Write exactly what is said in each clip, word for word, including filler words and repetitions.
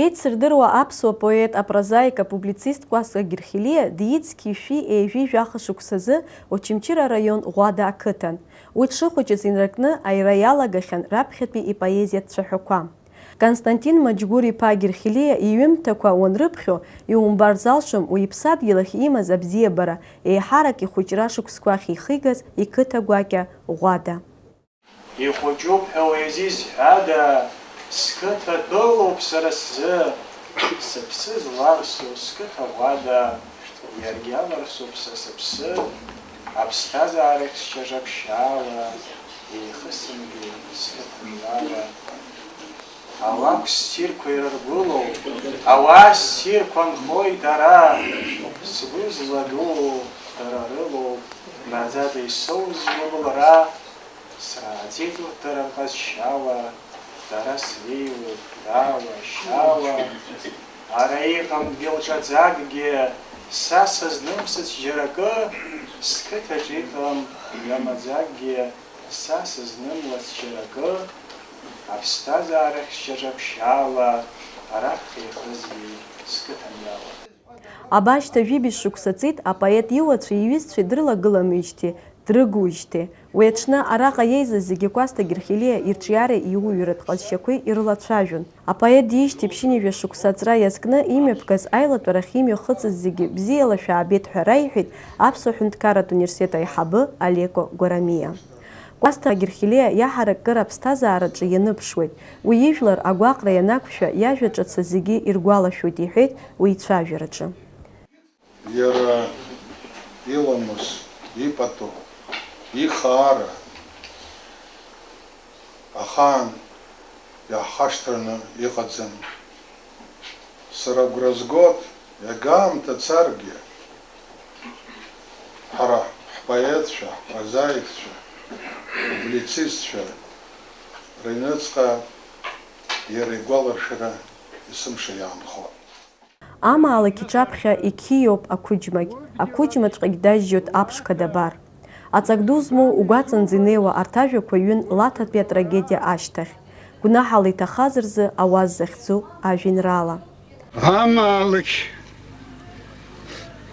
Еицырдыруа аԥсуа поет, апрозаик, апублицист Кәасҭа Герхелиа диит зқьи шәи ҩажәи жәаха шықәсазы Очамчыра араион Ӷәада ақыҭан. Уи дшыхәыҷыз инаркны аира иалагахьан раԥхьатәи ипоезиатә цәаҳәақәа. Константин Маџьгәыр-иԥа Герхелиа иҩымҭақәа уанрыԥхьо, иумбар залшом уи иԥсадгьыл ахь имаз абзиабара, еиҳарак ихәыҷра шықәсқәа ахьихигаз иқыҭа гәакьа Ӷәада. Ихәыҷуп ҳәа уеизызҳәада, сқыҭа тәылоуп сара сзы, сыԥсы зларсу сқыҭа Ӷәада, иаргьы аларсуп са сыԥсы, аԥсҭазаарахь сшьаҿа ԥшьаала, еихысымгеит сқыҭа жәлала. Алакә ссирқәа ирыргәылоуп, ауаа ссирқәа нхоит ара, сгәы зладуу дара рылоуп, наӡаӡа исоуз лыбылра, срааӡеит урҭ дара рҟазшьала, дара слеиуеит, даалашьала. Ара иҟам дгьыл ҿаҵакгьы, са сызнымсыц џьара акы, сқыҭаҿ иҟам ҩа маӡакгьы, са сызнымлац џьара акы, аԥсҭазаарахь сшьаҿа ԥшьаала, арахь еихызгеит сқыҭан иала. Абашьҭа жәибжь шықәса ҵит апоет иуацәеи иҩызцәеи дрылагыламижьҭеи, дрыгужьҭеи. Уи аҽны араҟа еизаз зегьы Кәасҭа Герхелиа ирҿиареи иуаҩратә ҟазшьақәеи ирылацәажәон. Апоет диижьҭеи ԥшьынҩажәа шықәса аҵра иазкны имҩаԥгаз аилатәарахь имҩахыҵыз зегьы бзиала шәаабеит ҳәа раиҳәеит Аԥсуа ҳәынҭқарратә университет аиҳабы Алеко Гәарамиа. Кәасҭа Герхелиа иаҳаракыра аԥсҭазаараҿы ианыԥшуеит. Уи ижәлар агәаҟра ианақәшәа, иажәа ҿыц зегьы иргәалашәоит, иҳәеит уи ицәажәараҿы. Иара иламыс, ипату, ихаара ахаан иаҳхашҭраны иҟаӡам. Сара агәра згоит, иага аамҭа царгьы, ҳара ҳпоетцәа, ҳпрозаикцәа, ҳпублицистцәа рыҩныҵҟа иара игәаларшәара есымша иаанхоит. Амаалықь иҿаԥхьа иқьиоуп ақәыџьмагь, ақәыџьмаҵәҟьагь дажьжьоит аԥшқа дабар. Аҵак ду змоу угәаҵанӡа инеиуа арҭ ажәақәа ҩын Лаҭатәи атрагедиа ашьҭахь, гәнаҳала иҭахаз рзы ауаз захьӡу ажәеинраала. Амаалықь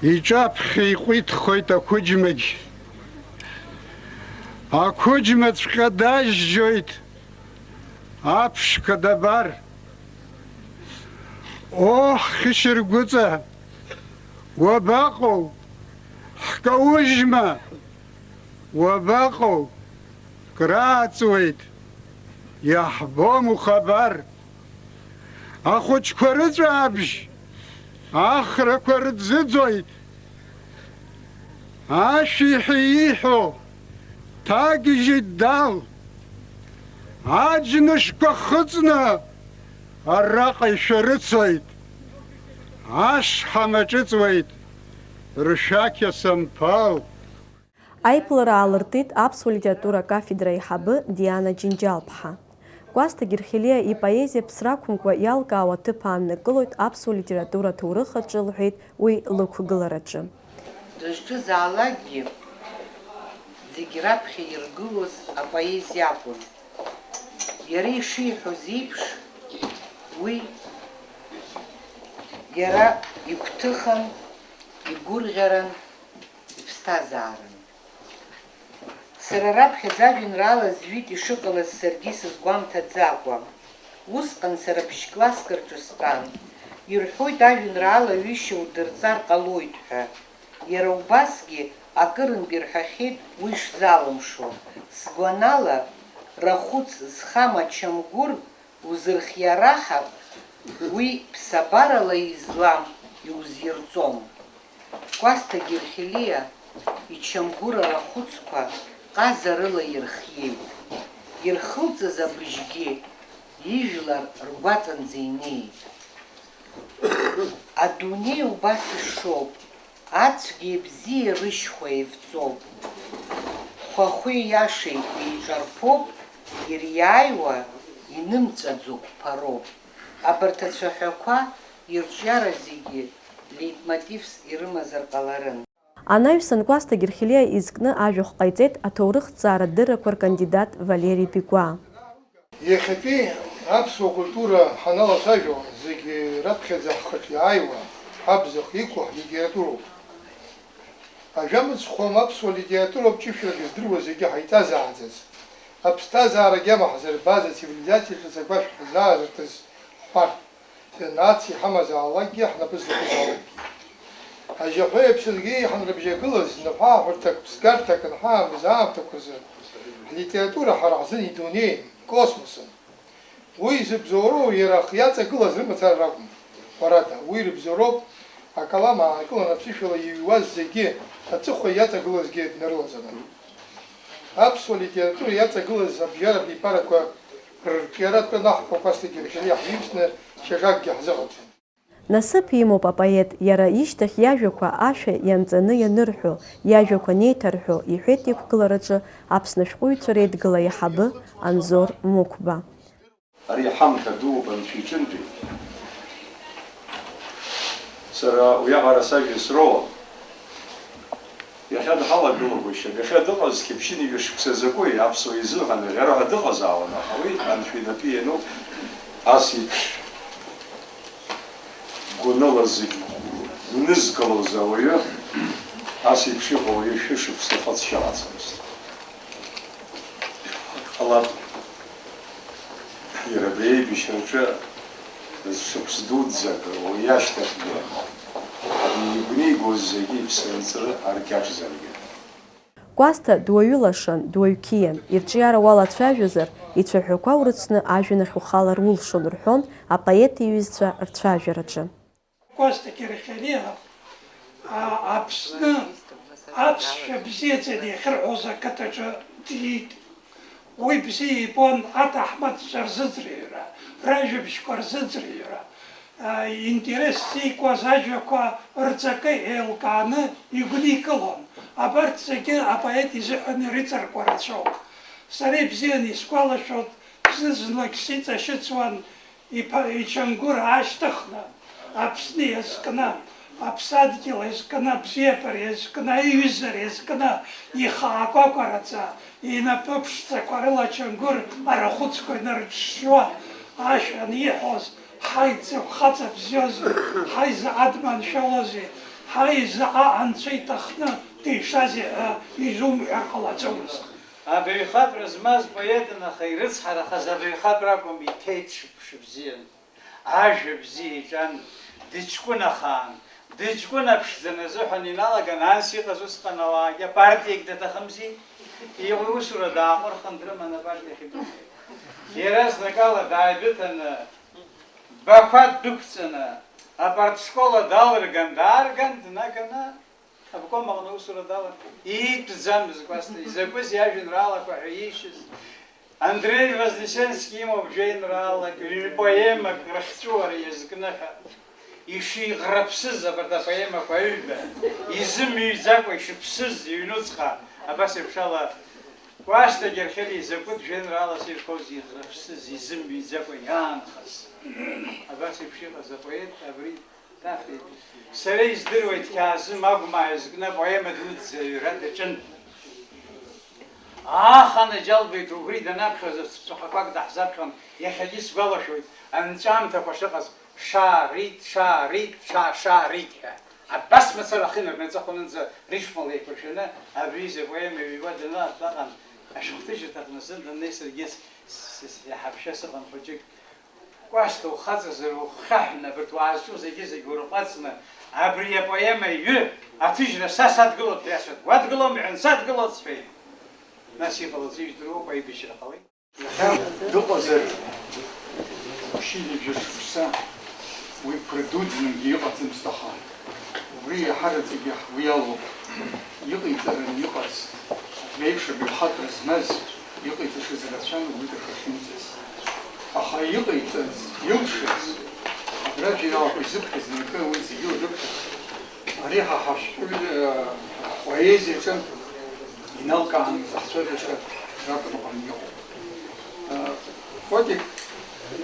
иҿаԥхьа иҟәиҭхоит ақәыџьмагь. Ақәыџьмаҵәҟьа дажьжьоит аԥшқа дабар. Оҳ, хьышьаргәыҵа, уабаҟоу? Ҳкаужьма, уабаҟоу? Крааҵуеит, иаҳбом ухабар. Ахәыҷқәа рыҵәаабжь ахрақәа рӡыӡоит. Ашәиҳәа ииҳәо ҭагьежьит Дал. Аџьнышқәа хыҵны араҟа ишәарыцоит. Ашҳам аҿыҵуеит ршәақь асамԥал. Аиԥылара аалыртит аԥсуа литература акафедра аиҳабы Диана Џьынџьал-ԥҳа. Кәасҭа Герхелиа ипоезиа ԥсра ақәымкәа иалкаау аҭыԥ ааннакылоит аԥсуа литература аҭоурых аҿы, лҳәеит уи лықәгылараҿы. Дызҿызаалакгьы зегь раԥхьа иргылоз апоезиа акәын. Иара ишиҳәоз еиԥш, уи иара игәҭыхан, игәырӷьаран, иԥсҭазааран. Сара раԥхьаӡа ажәеинраала зҩит ишыҟалаз саргьы исызгәамҭаӡакәа. Усҟан сара ԥшь-класск рҿы стәан. Ирҳәоит, ажәеинраала ҩышьа удырҵар ҟалоит ҳәа. Иара убасгьы акырынтә ирҳәахьеит уи шзалымшо. Сгәанала, рахәыц зхам ачамгәыр узырхиараҳап, уи ԥсабарала излам иузирҵом. Кәасҭа Герхелиа ичамгәыр арахәыцқәа ҟазарыла ирхиеит. Ирхылҵыз абыжьгьы ижәлар ргәаҵанӡа инеит. Адунеи убас ишоуп, ацәгьеи абзиеи рышьхәа еивҵоуп. Хәахәеи иашеи еиҿарԥоуп, ириааиуа инымҵәаӡо қәԥароуп. Абарҭ ацәаҳәақәа ирҿиара зегьы леитмотивс ирымазар ҟаларын. Анаҩсан Кәасҭа Герхелиа изкны ажәахә ҟаиҵеит аҭоурыхҭҵаара дыррақәа ркандидат Валери Бигәаа. Иахьатәи Аԥсуа культура ҳаналацәажәо, зегьы раԥхьаӡа ҳхаҿы иааиуа, ҳабзахә иқәу ҳлитературоуп. Ажәа мыцхәым аԥсуа литературоуп ҷышәрак здыруа зегьы ҳаиҵазааӡаз, аԥсҭазаара агьама ҳзырбаз, ацивилизациа ҿыц агәашә ҳзаазыртыз ҳҳәар, нациа иҳамазаалакгьы, ҳнапы злакызаалакгьы. Ажьаҳәаҩ аԥсадгьыл иҳанрыбжьагылаз, ныҳәааҳәырҭак, ԥсгарҭак анҳаамыз аамҭақәа рзы, ҳлитература ҳара ҳзын идунеин, космосын. Уи зыбзоуроу иара ахы иаҵагылаз рымацара ракәым. Ҳәарада, уи рыбзоуроуп, акалам аанкылан аԥсышәала иҩуаз зегьы, аҵыхәа иаҵагылазгьы днарылаҵаны. Аԥсуа литература иаҵагылаз абжьаратә еиԥарақәа рырҿиара атәы анаҳкуа Кәасҭа Герхелиа ҳимԥсны шьаҿакгьы ҳзыҟаҵом. Насыԥ имоуп апоет иара ишьҭахь иажәақәа ашәа ианҵаны ианырҳәо, иажәақәа анеиҭарҳәо, иҳәеит иқәгылараҿы Аԥсны ашәҟәыҩҩцәа реидгыла аиҳабы Анзор Мықәба. Ари ҳамҭа дууп Анцәа иҿынтәи. Сара уиаҟара сажәа сроуам. Иахьа дҳалагылоугәышьам, иахьа дыҟаз зқьы ԥшьынҩажәа шықәса закәи, аԥсуа изыҳәан аӷьараҳәа дыҟазаауан, аха уи Анцәа инапы иануп, ас еиԥш гәаныла зегь гәнызкылоз ауаҩы, ас еиԥш иҟоу ауаҩы шәышықәса хыҵшьа лацмызт. Ҟалап. Иара абри аибашьраҿы шықәс дуӡӡак, уи ашьҭахьгьы игәнигоз зегьы иԥсынҵры аркьаҿзаргьы. Кәасҭа дуаҩы лашан, дуаҩ қьиан, ирҿиара уалацәажәозар, ицәаҳәақәа урыцны ажәҩан ахь ухалар улшон, рҳәон апоет иҩызцәа рцәажәараҿы. Кәасҭа Герхелиа, а, Аԥсны аԥсшәа бзиаӡаны иахьырҳәоз ақыҭаҿы диит. Уи бзиа ибон аҭаҳмадцәа рзыӡырҩра, ражәабжьқәа рзыӡырҩра, а, интерес зикуаз ажәақәа рҵакы еилкааны игәникылон. Абарҭ зегьы апоет изыҳәан ирыҵаркуа рацәоуп. Сара ибзианы исгәалашәоит, зны-зынлагь сиҵашьыцуан, иԥа ичамгәыр аашьҭыхны, Аԥсны иазкны, аԥсадгьыл иазкны, абзиабара иазкны, аиҩызара иазкны, ихы аакәакәараӡа, инапы ԥшӡақәа рыла ачамгәыр арахәыцқәа инарыҿжжуа, ашәа аниҳәоз, ҳаи, дзакә хаҵа бзиоузеи, ҳаи, заҟа дманшәалоузеи, ҳаи, заҟа анцәа иҭахны дишазеи ҳәа изумҳәар ҟалаӡомызт. Абаҩхатәра змаз поетын, аха ирыцҳарахаз абаҩхатәра акәым, иҭеит шықәс бзиан, ажәа бзиа иҿан, дыҷкәын ахаан, дыҷкәына ԥшӡан азыҳәан иналаган, анс иҟаз усҟан ауаагьы апартиагь даҭахымзи, иҟоу иусура дааҟәырхын дрыман апартиахь идәықәлеит. Иаразнакала дааибыҭаны, Бақәа ддәықәҵаны, апартшкола далырган, даарган, днаганы, обком аҟны аусура далан. Иитәӡамыз Кәасҭа, изакәыз иажәеинраалақәа ҳәа иишьыз, Андреи Вознесенски имоуп жәеинраалак, ҩ-поемак рыхьҵәыуара иазкны ҳәа, ишиӷраԥсыз абарҭ апоемақәа аҩба, изымҩӡакәа ишыԥсыз иҩнуҵҟа, абас еиԥш ала, Кәасҭа Герхелиа изакәытә жәеинраалас ирҳәоз иӷраԥсыз, изымҩӡакәа иаанхаз. Абас еиԥш иҟаз апоет абри Дафеит. Сара издыруеит, Қьаазым Агәмаа изкны апоема дуӡӡа аҩра даҿын. Аха анаџьалбеит, убри данаԥхьоз ацәаҳәақәак даҳзаԥхьон, иахьагьы сгәалашәоит, анҵәамҭақәа шыҟаз, шарит, шарит, ша, шарит ҳәа. Абас мацара ахы инарнаҵахонынӡа рифмала еиқәыршәаны, абри изы апоема ҩба даналатәа аҟан, ашәҟәҭыжьырҭаҟны зны даннеи саргьы с-, с-, с-, иаҳа ԥшьа сыҟан хәыҷык. Кәасҭа, ухаҵазар уххьаҳәны, абарҭ уаазҿу зегьы-зегь урыҟәаҵны, абри апоема иҩы аҭыжьра са садгылоуп ҳәа иасҳәеит. Уадгылом, мҳәан, садгылоит, сҳәеит. Нас иҟалаз ижәдыруоуп, аибашьра ҟалеит. Иахьа дыҟазар, ԥшьынҩажәа шықәса уи ԥырдуӡынгьы иҟаӡамызт, аха убри иаҳараӡагьы ҳгәы иалоуп. Иҟаиҵаран иҟаз, абри еиԥш абаҩхатәра змаз, иҟаиҵашаз рацәан уи дахьахьымӡаз. Аха иҟаиҵаз, илшаз, абра ажәеинраалақәа изыԥхьаӡаны акы уи зегьы ирыԥхьаӡеит. Ари ҳа ҳашәҟәыҩҩы, э, поезиаҿы иналкааны ҳцәажәаша ракәын иҟоу. Э, Котик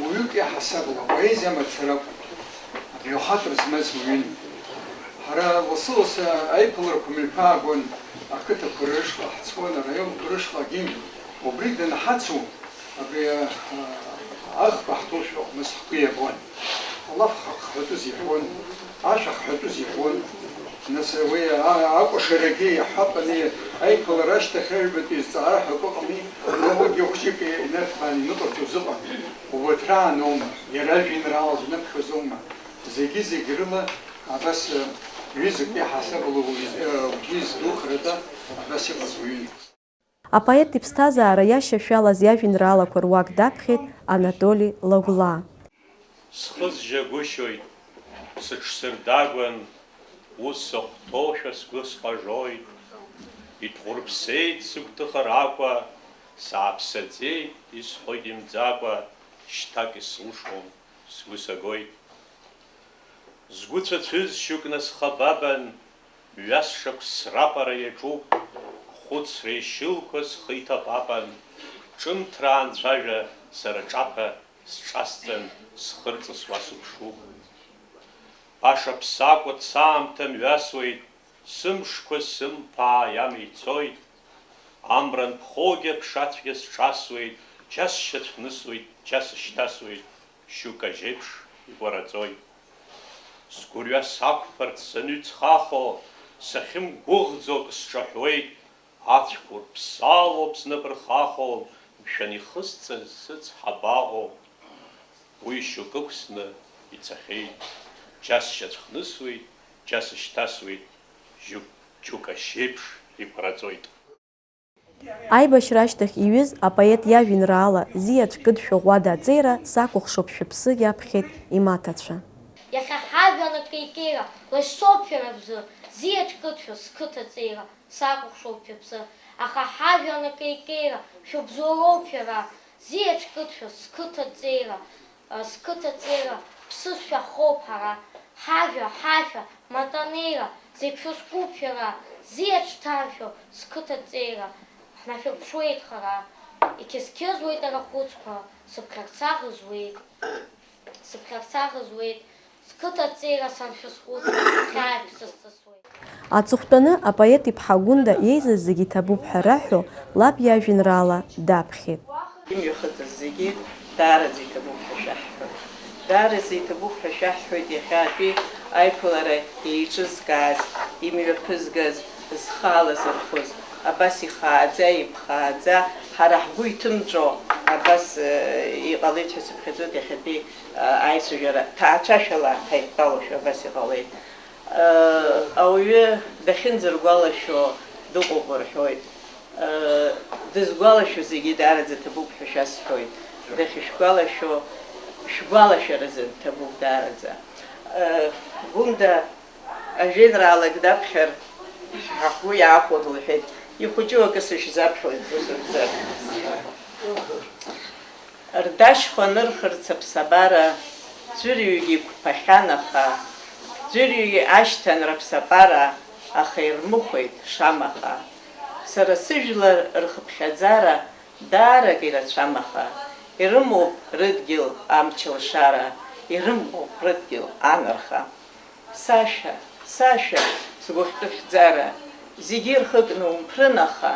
уаҩык иаҳасабала, поезиа мацара акәын, абаҩхатәра змаз уаҩын. Ҳара лассы-лассы аиԥыларақәа мҩаԥаагон, ақыҭақәа рышҟа ҳцон, араионқәа рышҟагьы. Убри данҳацу, абри, э, Аӷба ҳҭоушәа аҟны ҳгәы иабон. Алаф хҳәатәыз иҳәон, ашәа хҳәатәыз иҳәон. Нас уи а-, акәашарагьы иаҳҳәап, ани аиԥылара ашьҭахь аҩбатәи зҵаара ҳәа акы ыҟами, уигьы хәҷык инарҭбааны иныҟарҵоз ыҟан. Убарҭ раан аума, иара ажәеинраала знаԥхьоз аума, зегьы-зегь рыла абас, э, ҩызак иаҳасабала уи, э, уи здухарада абас иҟаз уаҩын. Апоет иԥсҭазаара иашьашәалаз иажәеинраалақәа руак даԥхьеит Анатоли Лагәлаа. Схы зжьагәышьоит, сыҽсырдагәан, ус сыхәҭоушәа сгәы сҟажоит. Иҭҟәырԥсеит сыгәҭыхаракәа, сааԥсаӡеит, исҳәоит имӡакәа, шьҭак исылшом, сгәы сагоит. Згәы цәацәызшьук насхабабан, мҩасшақә срапара иаҿуп, ахәыцра ишьылқәа схы иҭапапан, ҿымҭра аанцәажәа сара ҿаԥа сҿасҵан, схы рҵысуа сыԥшуп. Баша ԥсакәа саамҭа мҩасуеит, сымшқәа сымԥаа иамеи цоит, амра анԥхогьы аԥшацәгьа сҿасуеит, џьа сшьацәхнысуеит, џьа сышьҭасуеит, шьоук ажьеиԥш икәараҵоит. Сгәырҩа сақәԥарц саныҩцхахо, сахьымгәыӷӡо акы сҿаҳәуеит, ацәқәырԥ салоуп снапы рхахо, мшәан ихысҵаз сыцҳа абаҟоу? Уи шьоук ықәсны ицахьеит, џьа сшьацәхнысуеит, џьа сышьҭасуеит, жьук, џьук ашьеиԥш икәараҵоит. Аибашьра ашьҭахь иҩыз апоет иажәеинраала Зиаҵә Кыдшәа Ӷәада аҵеира Сакәыхшоуп шәыԥсы иаԥхьеит имаҭацәа. Иахьа ҳажәлан акеикеира, лашьцоуп шәара бзы, Зиаҵә Кыдшәа сқыҭа ҵеира, сакәыхшоуп шәыԥсы, аха ҳажәлан акеикеира, шәыбзоуроуп шәара, Зиаҵә Кыдшәа сқыҭа ҵеира, сқыҭа ҵеира, ԥсыс шәаҳхоуп ҳара, ҳажәа, ҳашәа, матанеира, зегь шәызкуп шәара, Зиаҵә Ҭаршәа сқыҭа ҵеира, ҳнашәырԥшуеит хара, иқьызқьызуеит арахәыцқәа, сыԥхьарца ӷызуеит, сыԥхьарца ӷызуеит, сқыҭа ҵеира саншәысхәыцуа, хьаа шәсызҵысуеит. Аҵыхәтәаны апоет иԥҳа Гәында иеизаз зегьы иҭабуп ҳәа раҳәо, лаб иажәеинраала даԥхьеит. Имҩахыҵыз зегьы даараӡа иҭабуп ҳәа шәаҳҳәоит. Даараӡа иҭабуп ҳәа шәаҳҳәоит иахьатәи аиԥылара еиҿызкааз, имҩаԥызгаз, зхала зырхәыз, абас ихааӡа, иԥхааӡа, ҳара ҳгәы иҭымҵәо абас, э, иҟалеит ҳәа сыԥхьаӡоит иахьатәи, э, аицәажәара ҭаацәашәала ҳаидтәалоушәа абас иҟалеит. Ауаҩы дахьынӡаргәалашәо дыҟоуп рҳәоит. Дызгәалашәо зегьы даараӡа ҭабуп ҳәа шәасҳәоит. Дахьышәгәалашәо шәгәалашәаразы ҭабуп даараӡа. Гәында ажәеинраалак даԥхьар ҳгәы иаахәон лҳәеит. Ихәыҷу акы сышәзаԥхьоит, ус акәзар. Рдашьхәа нырхырц аԥсабара ӡәырҩгьы иқәԥахьан, аха, ӡәырҩгьы ашьҭан раԥсапара, аха ирмыхәеит шамаха. Сара сыжәлар рхыԥхьаӡара даарак ирацәам, аха, ирымоуп рыдгьыл амч-алшара, ирымоуп рыдгьыл анарха. Сашәа, сашәа, сгәыхьтәы шәӡара, зегьы ирхыкны умԥрын, аха,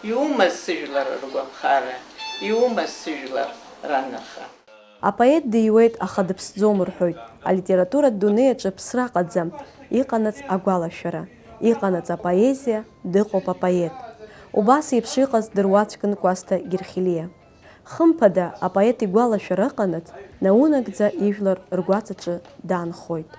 иумаз сыжәлар ргәаԥхара, иумаз сыжәлар ранарха. Апоет диуеит, аха дыԥсӡом рҳәоит. Алитературатә дунеи аҿы ԥсра ыҟаӡам, иҟанаҵ агәалашәара, иҟанаҵ апоезиа, дыҟоуп апоет. Убас еиԥш иҟаз дыруаӡәкын Кәасҭа Герхелиа. Хымԥада, апоет игәалашәара ыҟанаҵ, наунагӡа ижәлар ргәаҵаҿы даанхоит.